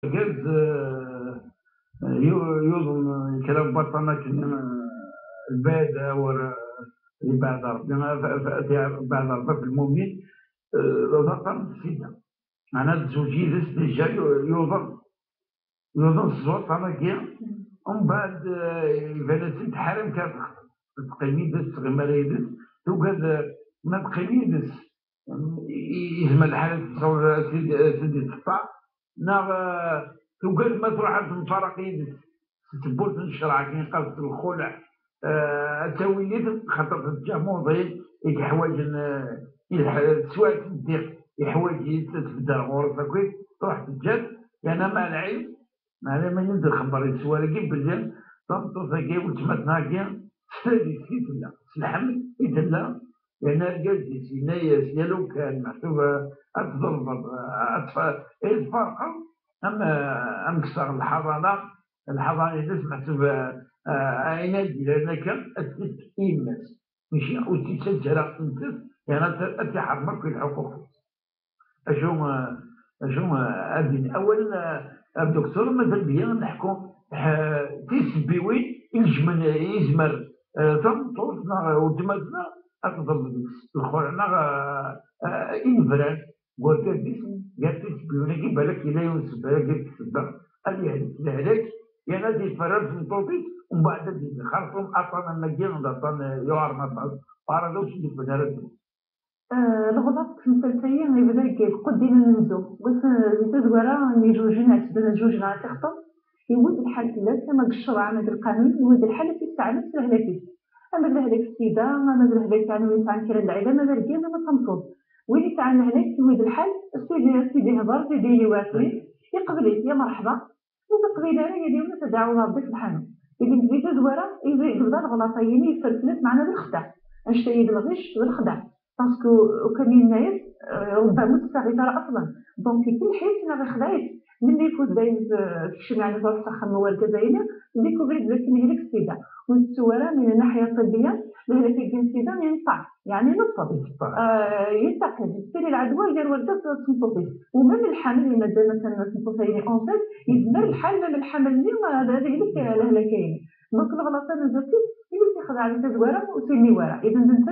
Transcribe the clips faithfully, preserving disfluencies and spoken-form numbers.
Argaz, eh, yu- yuḍen kra n waṭṭan akken, eh, lbada ur, eh, yebɛed Ṛebbi, eh, f- f- yebɛed Ṛebbi ɣef lmumin, eh, d aṭṭan n ssida. Meɛna tzewǧ yid-s déjà yu- yuḍen. Yuḍen s waṭṭan-agi, umbeɛd, eh, iban-as-d ḥaram kan teqqimen yid-s, teɣɣim ara yid-s, tugad, eh, ma teqqim yid-s, i- i- yezmer lḥal ad tessaweḍ ad tt-id- ad tt-id-teṭṭeɛ, neɣ, eh, tugad ma tṛuḥ ad temfaraq yid-s s tewwurt n ccreɛ akken yeqqar s lxuleɛ, eh, ad tawi yid-s, xaṭer teǧǧa amuḍin i yeḥwaǧen, eh, i yeḥ- teswiɛt n ddiq, yeḥwaǧ yid-s ad tbedder ɣur-s akkit, tṛuḥ teǧǧa-t, yerna mɛa lɛilm, mɛa lɛilm ayen i d-nxebber di teswar-agi belli tameṭṭut-agi, weltma-tneɣ-agi, s tadist i tella, s lḥemd i tella, yerna argaz-is yenna-yas, ya lukan meḥsub ad tḍelbeḍ, ad tf- ad tfarqeḍ, am am kkseɣ lḥaḍana, lḥaḍana-ines meḥsub, eh, ayen ara d-ilalen akka ad t-tefk i yemma-s, mačči ur tt-yettaǧǧa ara ad tt-teṭṭef, yerna ad t- ad t-iḥeṛṛem akk i lḥuquq-is. Acu, eh, acu, eh, ad d-ini? Awalen, eh, a Doktur, mazal bya ad neḥku, eh, tisebbiwin i lejmen, eh, yezmer, eh, tameṭṭut neɣ weltma-tneɣ ad teḍleb deg-s lxuleɛ neɣ, eh, eh, inebran n urgaz-is, gar tisebbiwin-agi, balak yella yiwen sebba-agi d ssebba ad yehlek lehlak, yerna ad yeffer ar tmeṭṭut-is, umbeɛd ad d-yexerṣum aṭṭan am wagi d aṭṭan, eh, yuɛren aṭas, uɛraḍ ur s-d-wwin ara ddwa. Eh, leɣlaḍ deg temsalt-agi yebda deg uqeddim amenzu. Deg wass, eh, di tazwara, mi zewjen, ɛettben ad zewjen ɣer tiɣṭert, yewwi-d lḥal fell-as, ama deg ccreɛ, ama deg lqanun, yewwi-d lḥal ad t-isteɛmel s lehlak-is. Ama d lehlak n ssida, ama d lehlak, yeɛni, win yesɛan kra n lɛila, ama d argaz, ama d tameṭṭut. Win yesɛan lehlak, yewwi-d lḥal, s id-, s id-ihder, s id-yili waɛfin, yeqbel-it, ya merḥba, ur teqbil ara yal yiwen ad tɛawed Ṛebbi subḥanu. Ihi di tazwara, ihi yebda leɣlaṭ-ayini yeffer fell-as, meɛna d lexdeɛ. Annect-agi d lɣic, d lexdeɛ. Parce que ukan yenna-yas, eh, ṛebbama ur tessaɣ-it ara aṣlan. Donc, ikelleḥ-it neɣ ixdeɛ-it. Melmi ifut dayen t- tekcem, yeɛni, tṛuḥ s axxam n urgaz-ayini, découvrir-d d akken yehlek ssida. Ur tettu ara, من الناحية الطبية, lehlak-agi n ssida yenṭeɛ. Yeɛni neṭṭeḍ. Yeṭṭeḍ. Ah, yeṭṭeḍ, yettili lɛedwa gar urgaz d tmeṭṭut-is. U même lḥamel, ma d-, مثلا, tameṭṭut-ayini enceinte, yezmer lḥal, même lḥamel-nni, ah, ad, ad yehlek, ah, lehlak-ayini. Donc, leɣlaṭ-a n uzekki, imi tt-ixdeɛ di tazwara, ur tt-yenni wara. Idan, d netta,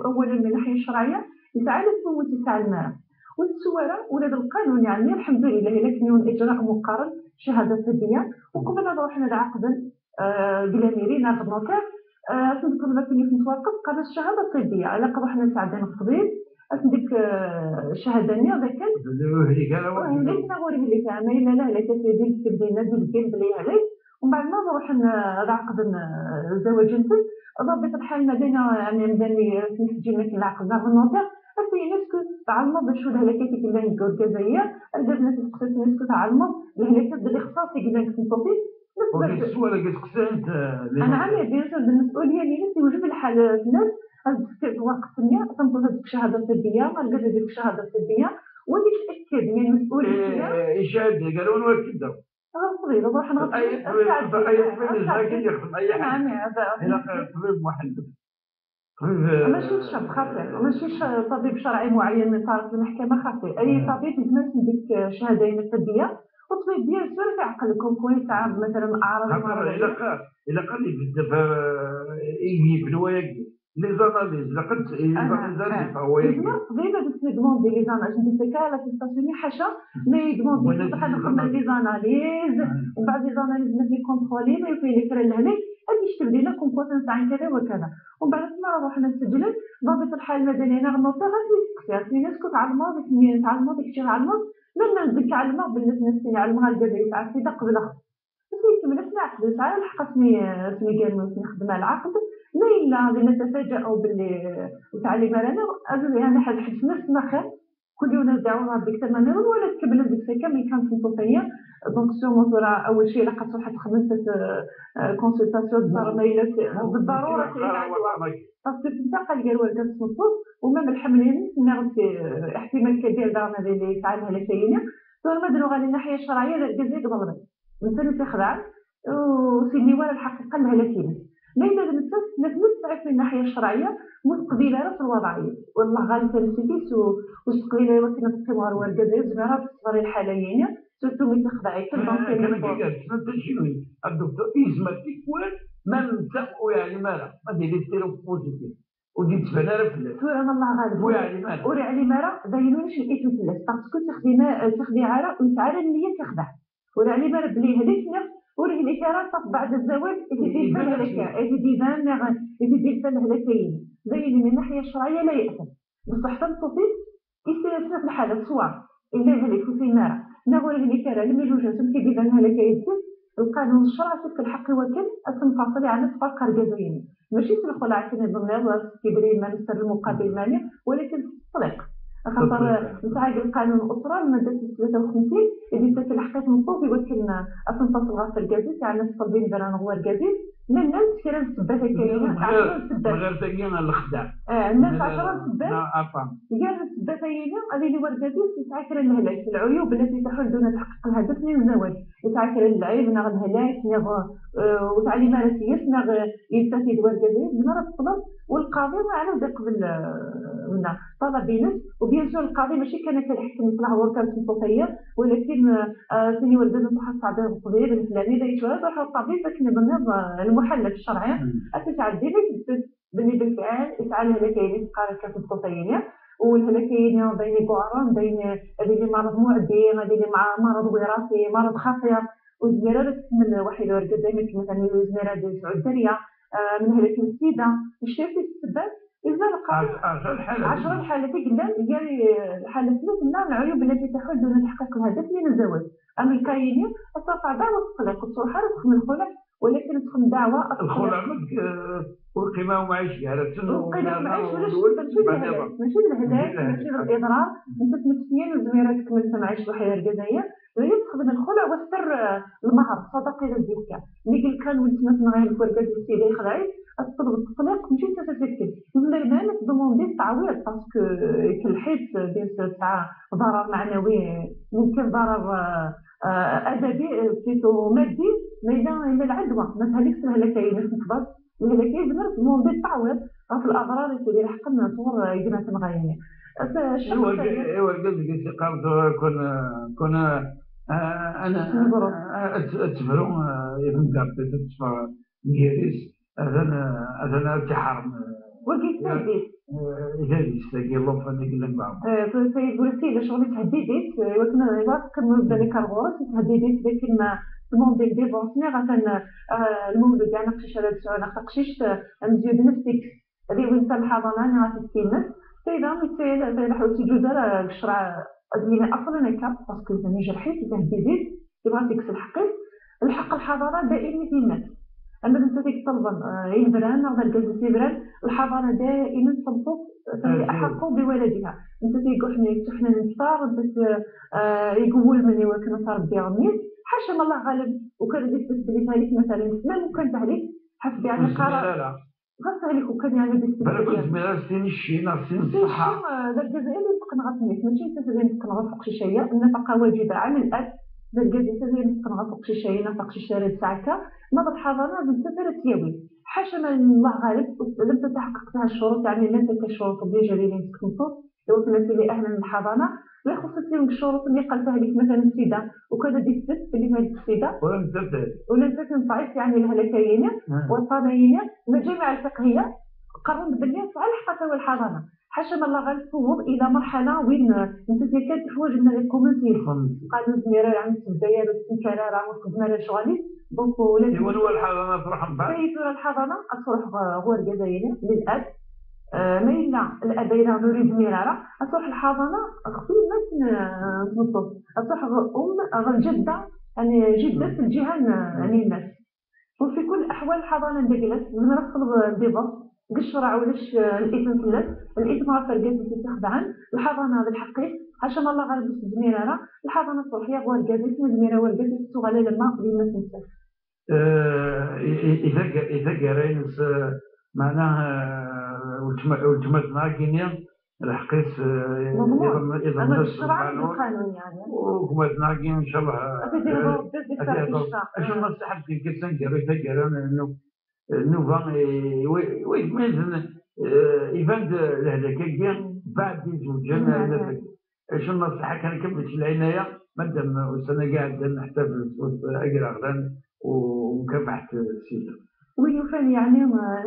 awalen, من الناحية الشرعية, yesɛa lḥukm ur tt-yesɛi ara. Ur tettu ara, ula d lqanun, yeɛni, lḥemdulillah, ila akken yiwen ijra meqqaren, cahada ṭibbiya, uqbel ad ruḥen ad ɛaqben, eh, deg la mairie neɣ deg notaire, eh, ad sen-d-ṭleb akken i ten-twaqqef, qqaren-as cahada ṭibbiya, ilaq ad ruḥen ad sɛeddan deg ṭṭbib, ad sen-d-yefk, eh, cahada-nni d akken ur hlik ara, ur hlik neɣ ur hlik ara, ma yella lehlak-as di lketb dinna, di lketb belli yehlek, umbeɛd ma ad ruḥen, eh, ad ɛaqden, eh, zzawaǧ-nsen, ḍabit lḥal ma dinna, yeɛni, amdan-nni, eh, ad sen-yesǧin akken leɛqed neɣ deg notaire, ad s-yini est-ce que tɛelmeḍ d acu lehlak-agi yellan deg urgaz-agi, argaz-nni ad t-yesteqsi, est-ce que tɛelmeḍ lehlak-a d lixṣaṣ i yellan deg tmeṭṭut-ik, Ur d-yessu ara deg teqsant, eh, les... Anɛam, bien sûr, d lmesulya-nni, yewjed lḥal fell-as ad d-tefk lweqt-nni, tameṭṭut ad tefk cahada ṭibbiya, argaz ad yefk cahada ṭibbiya, u ad yettakked, mais lmesulya-nni... Eh, icahad gar wan wakk-d. Ɣer ṭṭbib, ad ruḥen ɣer ṭṭbib. Ay ṭṭbib, ay ṭṭbib, yezmer kan yexdem aya. Anɛam, hada. Ilaq ṭṭbib muḥellef. Ṭṭbib, eh, ماشي شاب خاطئ، ماشي ش- طبيب شرعي معين من طرف المحكمة خاطئ. أي طبيب يزمر يديك شهادة طبية، والطبيب bien sûr يعقل لكم كويس عام مثلا أعراض خاطر مرضية. إلا قال، إلا قال لي بزاف، آه، يجي في الوياك les analyses، إلا قلت les analyses، هذه فهو يجي. يزمر الطبيب هذا يدوموندي les analyses، ندير لك على l'attestation حاشا، mais يدوموندي بصح نخدم les analyses، ومن بعد les analyses ما في contrôlé، ما يكون لك راه لهنا، هذه يكتب لنا comme quoi تنفع كذا وكذا. ومن بعد تما راه روحنا نسجلو، ضابط الحالة المدنية نغنوطو غير يسقسي، عرفتي، الناس كنت على الماضي، كنت على الماضي، كنت على الماضي، لما نزلت على الماضي، بالنسبة للناس اللي على الماضي، الجزائر تعرفي، ده قبل أخ. بس يكمل، اسمع، حدث عايا الحق اسمي، اسمي كان، اسمي خدمة العقد، ما إلا غير نتفاجأوا باللي وتعليم رانا، يعني، حد حدث نفس ما خير، كل يوم نرجعوا مع الدكتور مانيرون ولا تكمل الدكتور كامل كان في الطبية. دونك سيغمون ترى أول شيء لقات واحد خمسة، آه، كونسلطاسيون صار ما إلا بالضرورة تعيد عندها. باسكو تنتقل ديال والدة تنفض وما من الحمل يعني سمعت، آه، احتمال كبير دارنا اللي يسعى لها لكينة. دور ما دلوغ على الناحية الشرعية لا الجزيك ضمنت. مثلا تخدع وسيدي ورا الحقيقة لها لكينة. ما إلا نفس، نفس في الناحية الشرعية متقبلة في الوضعية. والله غالب تنسيتي سو، واش تقبيلة وكنا تقيمها الوالدة زمارة في الصغر الحاليين. surtout mi texdeɛ-ikem. Donc, kan akka, kan akka, ad d-tecnu. Aduktur yezmer tikwal ma netta ur yeɛlim ara, ma d-yili stéro positif, ur d-yettban ara fell-as. Tura ma Allah ɣaleb, ur yeɛlim ara, ur yeɛlim ara, d ayen ulac n isem fell-as, parce que ur texdim, ur texdiɛ ara, ur yesɛi ara nniya ad texdeɛ. Ur yeɛlim ara belli yehlek, neɣ ur yehlek ara, sauf بعد الزواج i t-id-yefka lehlak-a, i t-id-iban, neɣ i t-id-yefka lehlak-ayi. D ayen, min naḥya ccerɛiyya la yeɛtam. Bṣeḥ tameṭṭut-is, yesɛa snat lḥalat, ṣṣwar, illa yehlek ur t-yeɛlim ara, neɣ ur yehlek ara, lmi iluǧ-as amek i d-iban lehlak-ayi deg-s, lqanun n ccerɛ ad t-yefk lḥeqq i wakken ad t-nfaṣel, yeɛni ad tferq argaz-ayi. Mačči s lxelɛa kan i d-tenniḍ, ad s-tibri iman-is, terr lmuqabil mani, walakin s ṭṭliq. Axaṭer, ṭṭliq, nesɛa deg lqanun n usra, lmadda tis tlata u xemsin, i d-yettak lḥeqq i tmeṭṭut i wakken ad tenfaṣel ɣef urgaz-is, yeɛni ad teṭṭel d imezran ɣer urgaz-is, llant kra n ssebbat akka, llant ɛecra n ssebbat. Ɣer tagi n lexdeɛ. Ah, llant ɛecra n ssebbat. Gar ssebbat-ayi-ni, ad yili urgaz-is yesɛa kra n lehlak, العيوب التي تحول دون تحقيق الهدف من الزواج. Yesɛa kra n lɛib neɣ lehlak, neɣ, eh, ur teɛlim ara seg-s, neɣ, eh, yelsa-t-id urgaz-ayi, tzemreḍ ad teṭṭleḍ, walqaḍi ɛni ad iqbel, eh, winna, ṭṭalab-ines. U bien sûr, lqaḍi mačči kan akka lḥekem n ṭṭlaq ɣur-k ar tmeṭṭut-ayi, walakin, eh, eh, sin iwerdasen truḥ ad tɛeddiḍ ṭṭbib, leflani, la yettwala, truḥ ṭṭbib akken i d-tenniḍ, eh, lmuḥal ɣef ccerɛi, ad t-tɛeddi, ma tebded belli belfɛal yesɛa lehlak-ayi i teqqar akka tmeṭṭut-ayi, u lehlak-ayi d ayen iweɛren, d ayen ad yili mareḍ muɛeddi, ad yili ma-, mareḍ wiraṣi, mareḍ xaṭir, ur yezmir ara ad tkemmel waḥid urgaz, ayen akken مثلا ur yezmir ad yesɛu dderya, ah, menhelek n ssida, mačči akka i ssebbat, yezmer lqaḍi ɛecra lḥalat, ɛecra lḥalat i yellan, gar, eh, lḥalat-nni tenna العيوب التي تحول دون تحقيق الهدف من الزواج. Am lka-yini, ad truḥ daɛwa n ṭṭliq, ur tettruḥ ara txemmel lxelɛa, ولكن تخدم دعوة أفضل. الخلع مد-، آه، والقيمة ومعيش جارة. والقيمة ومعيش ولا شيء، ماشي بالهلاك، ماشي بالهلاك، ماشي بالإضرار. أنت تمسكين وزميرة تكمل تمعيش واحد الجزائر. هي تخدم الخلع والسر، آه، المهر، صدقة للزكاة. اللي قال كان ولد ما تنغير الكوالكات السيدة يخلعي، الطلب التطليق، ماشي أنت تسكت. من بعد ما تدوموندي تعويض، parce que كل حيث بين ساعة ضرر معنوي، ممكن ضرر، آه، آه، أدبي، آه، plutôt مادي، ما إلا، إلا العدوى، ما تهلكش الهلكة، إلا كنت بس الهلكة يزمر تموندي التعويض، غف الأضرار يسير يلحق الناس ور يجمع تنغيني. إيوا، الشخص الثاني. إيوا، قلت لك يا سي قام دور كون، كون، آه، أنا، شنو ظروف؟ آه، أت-، أتبرو، آه، يفهم كابتن، أتبرو. N yiri-s, atan, atan ad t-iḥerm, wagi yettɛeddi. Eh, idad-is, dagi llufan i yellan deg uɛebbuḍ. Eh, t-, tayet ur tt-illa, ccɣel yettheddid-it, eh, iwakken ad iwafeq ma yebda nekk ar ɣur-s, yettheddid-it d akken ma tmundi le divorce, niɣ atan, eh, lmewlud, yeɛni aqcic ara yesɛu neɣ taqcict, eh, amezyu d nefs-ik, ad iwin ta lḥaḍana, niɣ ad t-id-tines. Tayeḍ-a, mi tt-, tayeḍ-a ur teǧǧuz ara deg ccreɛ, ad yini aṣlen akka, parce que yejreḥ-it, yettheddid-it, yebɣa ad t-yekkes lḥeqq-is. Lḥeqq n lḥaḍana dayem i t-yenna. Ama d nettat i yeṭṭelben, eh, inebran, neɣ d argaz-is ibran, lḥaḍana dayem n tmeṭṭut, eh, أحق بولدها. Nettat i iḥuḥnen, yettuḥnen lefṭar, nettat, eh, i iwulmen i wakken ad tṛebbi mmi-s. Ḥaca ma Allah ɣaleb, ukan ad yesbet belli tehlek, مثلا, même ukan tehlek, ḥaseb yeɛni qqareɣ. Ɣas tehlek ukan yeɛni ad yesbet. Balak ur tezmir ara s tin icci neɣ s tin ṣṣeḥḥa. D argaz-aya i d-ineṭqen ɣef mmi-s, mačči nettat i d-ineṭqen ɣef uqcic-aya. النفقة واجبة على الأب. D argaz-is ad ineṭqen ɣef uqcic-aya neɣ taqcict ara yesɛa akka. Ma d lḥaḍana, d nettat ara tt-yawin. Ḥaca ma Allah ɣaleb, لم تتحقق فيها الشروط, yeɛni llant akka ccuruṭ obligé ad ilin deg tmeṭṭut, iwakken ad tili ahlan n lḥaḍana. Ma ixuṣṣ-itt yiwen n ccuruṭ-nni, qal tehlek, مثلا, ssida, ukan ad d-yesbet belli tehlek ssida. Ula nettat, ula nettat n ḍɛif, yeɛni lehlak-ayi-ni, waṭṭan-ayi-ni, لجامعة الفقهية قرروا belli tesɛa lḥeqq ad tawi lḥaḍana. Ḥaca ma Allah ɣaleb tewweḍ إلى مرحلة win, eh, nettat yakan teḥwaǧ ad iqumens yid-s. Qal ur nezmir ara, ur nettedday ara, ur tettnekkar ara, ur txeddem ara lecɣal-is. Donc, ula d... Iwan wa lḥaḍana truḥ mbeɛd? Tayi tura lḥaḍana ad truḥ ɣ-, ɣer urgaz-ayi-ni, للأب. Eh, ma yella الأب-ayi ur yezmir ara, ad truḥ lḥaḍana ɣef yemma-s n, eh, n tmeṭṭut. Ad truḥ ɣer أم, ɣer الجدة, يعني جدة الجهة n, يعني yemma-s. وفي كل الأحوال الحضانة ندق لك، من راه تطلب الديفورس، قشرة ولاش الإثم في الناس، الإثم راه تلقى في تخدعن، الحضانة هذا الحقيق، عشان الله غالب تزمير أنا، الحضانة تروح يا غوار قادس، من زميرة والقادس، تسوغ على لما قبل ما تنسى. Eh, i-, i-, idag-, idaggara-ines, eh, meɛna, eh, weltma-, weltma-tneɣ-agi-nni, lḥeqq-is, eh, مضمون. Iḍemn-, أما iḍemn-as بالشرع, lqanun. Lqanun, yeɛni. U gma-tneɣ-agi, ncallah, ad t-id-ihḍer, eh, Rebbi ad t-id-ihḍer. Acu ma ṣaḥ deg-s aneggaru, taggara n, n nnuba, eh, wa-, wa-, ma yezn-, eh, iban-d lehlak-agi, baɛd izewǧen, eh, acu n nṣiḥa kan, kemmel s lɛinaya. Madam, ussan-agi iɛeddan neḥtafel s wass agraɣlan u mkabaḥet s yella. Win yufan yeɛni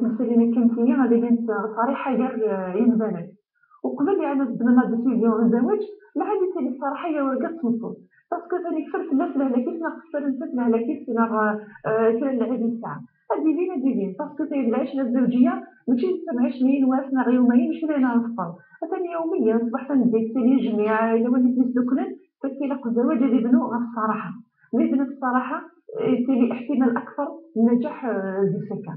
timsalin akken tiyi ad ilint ṣariḥa gar yimdanen. Uqbel yeɛni ad ddmen la décision n zzwaǧ, lɛali tili ṣṣaraḥa gar urgaz d tmeṭṭut. Parce que tani kfel fell-as lehlak-is neɣ kfel nettat lehlak-is neɣ kra n lɛib nesɛa. Ad d-ibin, ad d-ibin, parce que tayi d lɛic n zzewǧiya mačči d tabɛic n yiwen wass neɣ yawmayen, mačči d ayen ara teffer. Atan yawmiya, ṣṣbeḥ tameddit, tili jmiɛ, lawan i ten-isduklen, fakk ilaq zzwaǧ ad ibnu ɣef ṣṣaraḥa. Ma yebna ɣef ṣṣaraḥa, tili iḥtimal akter n nnaǧaḥ di usaka.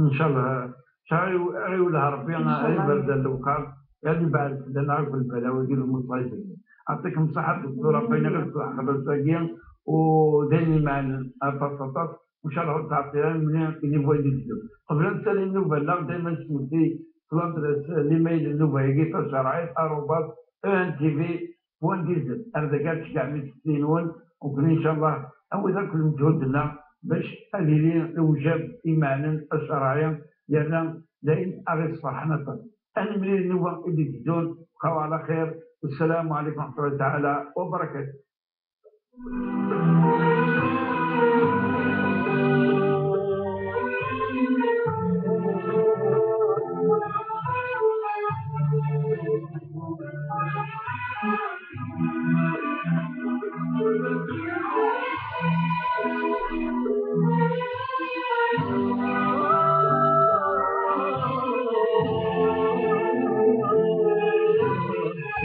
Ncallah, ɣiwel Rebbi, iberdan lewqam, ad ibɛed fell-aneɣ akk lbalawi d lmuṣayb-nni. Ɛṭikem ṣṣeḥḥa Duktur, Rebbi iɣef tleḥqeḍ ass-agi, u d ayen imeɛnen aṭas aṭas, ncallah ur teɛṭi ara mni i niveau i d-iteddun. Qbel ad nsali nnuba-nneɣ, dayma nesmekti s ladres, limayl n nnuba-agi, tacerɛit arobas E N T V point D Z. Ar dagi ad tceggɛem isefti-nwen, ukni ncallah awid akk lmeǧhud-nneɣ bac ad yili lewjab imeɛnen acerɛi, yerna d ayen ara yesferḥen aṭas. Ad nemlil nnuba i d-iteddun, bqaw ɛla xir. Wassalamu ɛlikum wa rahmatullahi taɛala wa barakatuh.